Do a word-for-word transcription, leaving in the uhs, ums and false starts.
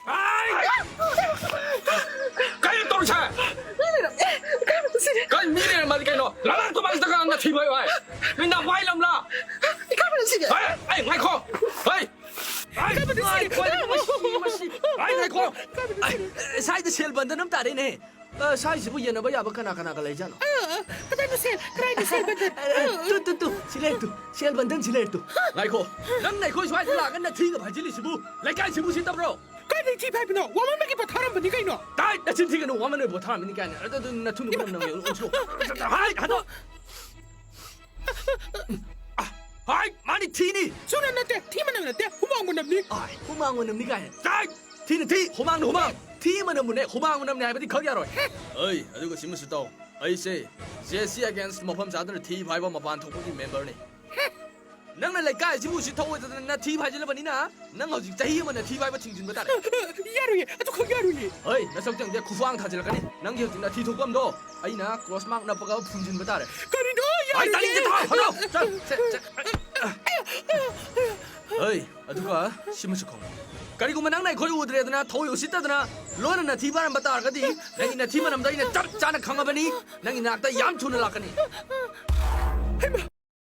ꯑꯩ! ꯀꯩꯅꯣ ꯇꯧꯔꯤꯁꯦ? ꯀꯩ ꯃꯤ ꯂꯩꯔꯝꯃꯗꯤ ꯀꯩꯅꯣ? ꯂꯥꯛꯂꯥꯛꯇꯣ ꯃꯥꯁꯤꯗ ꯀꯅꯥꯅ ꯊꯤꯕ ꯍꯥꯏꯌꯣ ꯍꯥꯏ? ꯃꯤ ꯅꯥꯄꯥꯏ ꯂꯝꯂꯥ? ꯍꯩ! ꯑꯩ ꯉꯥꯏꯈꯣ! ꯍꯩ! ꯑꯩ ꯉꯥꯏꯈꯣ! ꯃꯁꯤ, ꯃꯁꯤ! ꯑꯩ ꯉꯥꯏꯈꯣ! ꯑꯩ, ꯁ꯭ꯋꯥꯏꯗ ꯁꯦꯜ ꯕꯟꯗꯟ ꯑꯃ ꯇꯥꯔꯦꯅꯦ꯫ ꯑ, ꯁ꯭ꯋꯥꯏꯁꯤꯕꯨ ꯌꯦꯟꯅꯕ ꯌꯥꯕ ꯀꯅꯥ ꯀꯅꯥꯒ ꯂꯩꯖꯥꯠꯅꯣ? ꯑ, ꯑ, ꯀꯗꯥꯏꯅꯣ ꯁꯦꯜ? ꯀꯗꯥꯏꯅꯣ ꯁꯦꯜ ꯕꯟꯗꯟ? ꯑ, ꯑ, ꯇꯨ, ꯇꯨ, ꯇꯨ, ꯁꯤ ꯂꯩꯔꯦ ꯇꯨ꯫ ꯁꯦꯜ ꯕꯟꯗꯟ ꯁꯤ ꯂꯩꯔꯦ ꯇꯨ꯫ ꯉꯥꯏꯈꯣ, ꯅꯪꯅ ꯑꯩꯈꯣꯏ ꯁ꯭ꯋꯥꯏꯗ ꯂꯥꯛꯑꯒ ꯅꯊꯤꯒ ꯐꯥꯏꯖꯤꯜꯂꯤꯁꯤꯕꯨ ꯂꯩꯀꯥꯏꯁꯤꯕꯨ ꯁꯤꯠꯇꯕ꯭ꯔꯣ? ꯀꯥꯏꯗꯩ ꯊꯤ ꯐꯥꯏꯕꯅꯣ? ꯋꯥꯃꯟꯕꯒꯤ ꯄꯣꯊꯥꯔꯝꯕꯅꯤ ꯀꯩꯅꯣ꯫ ꯇꯥꯏ, ꯅꯆꯤꯟ ꯊꯤꯒꯅꯨ, ꯋꯥꯃꯟꯕꯒꯤ ꯄꯣꯊꯥꯔꯝꯕꯅꯤ ꯀꯥꯏꯅ꯫ ꯑꯗꯨ, ꯑꯗꯨ ꯅꯊꯨꯟꯗꯨ ꯏꯃꯥ! ꯃꯅꯝ ꯅꯝꯃꯦ, ꯑꯣꯟꯊꯣꯛ꯫ ꯍꯥꯏ, ꯍꯟꯗꯣꯛ꯫ ꯍꯥꯏ, ꯃꯥꯗꯤ ꯊꯤꯅꯤ꯫ ꯆꯨꯅ ꯅꯠꯇꯦ, ꯊꯤ ꯃꯅꯝ ꯅꯠꯇꯦ, ꯍꯨꯃꯥꯡ ꯃꯅꯝꯅꯤ꯫ ꯑꯥꯏ, ꯍꯨꯃꯥꯡ ꯃꯅꯝꯅꯤ ꯀꯥꯏꯅ꯫ ꯇꯥꯏ, ꯊꯤꯅ ꯊꯤ, ꯍꯨꯃꯥꯡꯅ ꯍꯨꯃꯥꯡ꯫ ꯊꯤ ꯃꯅꯝꯕꯨꯅꯦ, ꯍꯨꯃꯥꯡ ꯃꯅꯝꯅꯦ ꯍꯥꯏꯕꯗꯤ ꯈꯪ ꯌꯥꯔꯣꯏ꯫ ꯑꯩ, ꯑꯗꯨꯒ ꯁꯤꯃꯁꯨ ꯇꯧ꯫ ꯑꯩꯁꯦ ꯖꯦ ꯁꯤ against ꯃꯐꯝ ꯆꯥꯗꯅ ꯊꯤ ꯐꯥꯏꯕ ꯃꯄꯥꯟ ꯊꯣꯛꯄꯒꯤ memberꯅꯤ꯫ ꯅꯪꯅ ꯂꯩꯀꯥꯏ ꯑꯁꯤꯕꯨ ꯎꯁꯤꯠ ꯊꯧꯑꯣꯏꯗꯗꯅ ꯅꯊꯤ ꯐꯥꯏꯖꯤꯜꯂꯕꯅꯤꯅ, ꯅꯪ ꯍꯧꯖꯤꯛ ꯆꯍꯤ ꯑꯃ ꯅꯊꯤ ꯐꯥꯏꯕ ꯊꯤꯡꯖꯤꯟꯕ ꯇꯥꯔꯦ꯫ ꯌꯥꯔꯣꯏꯌꯦ, ꯑꯗꯨꯈꯛ ꯌꯥꯔꯣꯏꯌꯦ꯫ ꯍꯣꯏ, ꯅꯁꯛꯇꯨ ꯌꯦꯡꯗꯦ, ꯈꯨꯐꯥꯡ ꯊꯥꯖꯤꯜꯂꯛꯀꯅꯤ꯫ ꯅꯪꯒꯤ ꯍꯧꯖꯤꯛ ꯅꯊꯤ ꯊꯣꯛꯐꯝꯗꯣ ꯑꯩꯅ cross mark ꯅꯞꯄꯒ ꯐꯨꯝꯖꯤꯟꯕ ꯇꯥꯔꯦ꯫ ꯀꯔꯤꯅꯣ? ꯑꯩ ꯌꯥꯔꯣꯏꯌꯦ꯫ ꯇꯥꯅꯤꯡꯗꯦ, ꯊꯥ, ꯍꯜꯂꯣ꯫ ꯆꯠ, ꯆꯠ, ꯆꯠ꯫ ꯍꯣꯏ, ꯑꯗꯨꯒ ꯁꯤꯃꯁꯨ ꯈꯪꯉꯨ꯫ ꯀꯔꯤꯒꯨꯝꯕ ꯅꯪꯅ ꯑꯩꯈꯣꯏ ꯎꯗ꯭ꯔꯦꯗꯅ, ꯊꯧꯑꯣꯏ ꯎꯁꯤꯠꯇꯗꯅ, ꯂꯣꯟꯅ ꯅꯊꯤ ꯐꯥꯏꯔꯝꯕ ꯇꯥꯔꯒꯗꯤ, ꯅꯪꯒꯤ ꯅꯊꯤ ꯃꯅꯝꯗꯣ ꯑꯩꯅ ꯆꯞ ꯆꯥꯅ ꯈꯪꯉꯕꯅꯤ꯫ ꯅꯪꯒꯤ ꯅꯥꯛꯇ ꯌꯥꯝ ꯊꯨꯅ ꯂꯥꯛꯀꯅꯤ꯫ ꯍꯩꯃꯥ!